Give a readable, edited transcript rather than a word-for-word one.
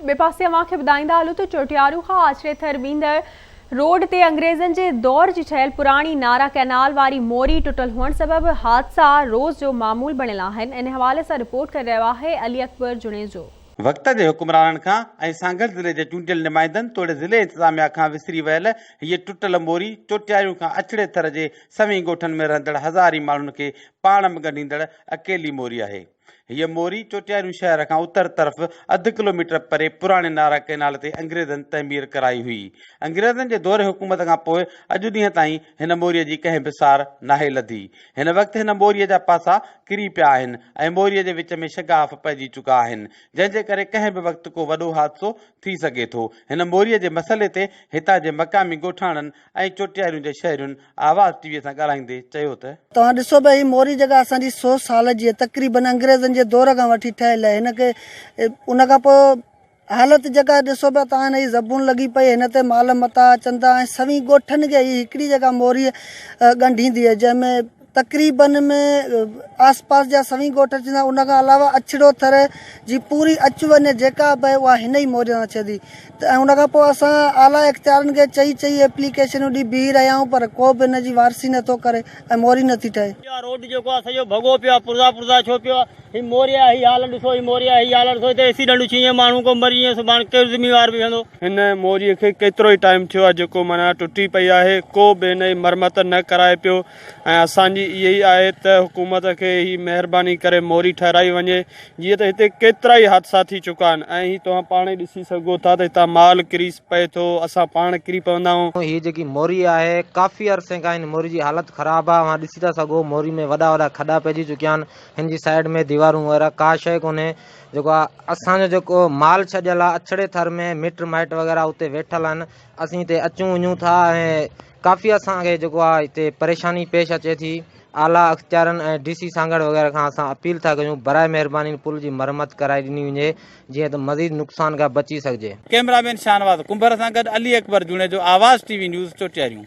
ٻئي پاسي اوهان کي ٻڌائيندا هلون ته چوٽيارو کان آچري ٿر ويندڙ روڊ تي انگريزن جي دور جي ٺهيل پراڻي نارا ڪئنال واري موري ٽٽل هئڻ سبب حادثا روز جو معمول بڻيل آهن ان حوالي سان رپورٽ ڪري رهيو آهي علي اڪبر جوڻيجو. وقت جي حڪمرانن کان ۽ سانگهڙ ضلعي جي چونڊيل نمائندن توڙي ضلعي انتظاميا کان وسري ويل هيء ٽٽل موري چوٽياريون کان اڇڙي ٿر جي سوين ڳوٺن ۾ رهندڙ هزارين ماڻهن کي پاڻ ۾ ڳنڍيندڙ اڪيلي موري آهي. هيء موري چوٽياريون شهر کان اتر طرف اڌ ڪلوميٽر پري پراڻي نارا ڪئنال تي انگريزن تعمير ڪرائي هئي. انگريزن جي دور حڪومت کان پوء اڄ ڏينهن تائين هن موريء جي ڪنهن به سار ناهي لڌي. هن وقت هن موريء جا پاسا ڪري پيا آهن ۽ موريء جي وچ ۾ شگاف پئجي چڪا آهن، جنهن جي ڪري ڪنهن به وقت ڪو وڏو حادثو ٿي سگهي ٿو. هن موريء جي مسئلي تي هتان جي مقامي ڳوٺاڻن ۽ چوٽياريون جي شهرين آواز ٽي وي سان ڳالهائيندي چيو ته. توهان ڏسو پيا هي موري جيڪا اسان جي سو سال جي تقريبن انگريزن جي دور کان وٺي ٺهيل آهي هن کي ان کان پوء حالت جيڪا ڏسو پيا توهان هن جي زبون لڳي پئي هن تي مال متاع اچن ٿا ۽ سوين ڳوٺن کي هي هڪڙي جيڪا موري ڳنڍيندي آهي جنهن ۾ تقريبن ۾ آس پاس جا سوين ڳوٺ اچن ٿا ان کان علاوه اڇڙو ٿر جي پوري اچ وڃ جيڪا به آهي اها هن ئي موري تان اچي ٿي ۽ ان کان پوء اسان اعليٰ اختيارن کي چئي چئي ايپليڪيشنون ڏئي بيهي رهيا آهيون پر ڪو به هن جي وارثي نٿو ڪري ۽ موري نٿي ٺهي. اها روڊ جيڪو آهي سڄو ڀڳو پيو آهي پرزا پرزا ڇو پيو آهي هي موري آهي هي حال ڏسو هي موري آهي هي حال ڏسو هتي ايڪسيڊنٽ ٿي وڃي ماڻهو ڪو مري وڃي سڀاڻ ڪير ذميوار بيهندو. هن موري کي ڪيترو ئي ٽائيم ٿيو آهي جيڪو معنيٰ ٽٽي پئي آهي ڪو به هن جي مرمت نه ڪرائي پيو ۽ اسان جي اهي ئي آهي ته حڪومت کي هي مهرباني ڪري موري ٺهرائي وڃي جيئن ته هتي ڪيترا ئي حادثا ٿي چڪا آهن ۽ هي توهان پاڻ ئي ڏسي سگهو ٿا ته هتان مال ڪري پئي ٿو اسان پاڻ ڪري پوندا آهيون. هي جيڪي موري آهي ڪافي عرصي کان هن موري جي حالت خراب آهي اوهان ڏسي ٿا سگهو موري ۾ وڏا وڏا کڏا پئجي چڪيا آهن هن جي سائيڊ ۾ ديوارون وغيره ڪا شيء ڪونهي جيڪو آهي اسان جو جيڪو مال ڇڏيل آهي اڇڙي ٿر ۾ مٽ مائٽ وغيره اتي ويٺل آهن اسين هتي اچون وڃون ٿا ۽ ڪافي اسان کي جيڪو آ هتي پريشاني پيش اچي ٿي اعليٰ اختيارن ۽ ڊي سي سانگهڙ وغيره کان اسان اپيل ٿا ڪيون براء مهرباني پل جي مرمت ڪرائي ڏني وڃي جيئن ته مزيد نقصان کان بچي سگهجي. ڪئميرا مين شاهنواز ڪنڀر سان گڏ Ali Akbar Junejo, Awaz T V news, Chotiariyon.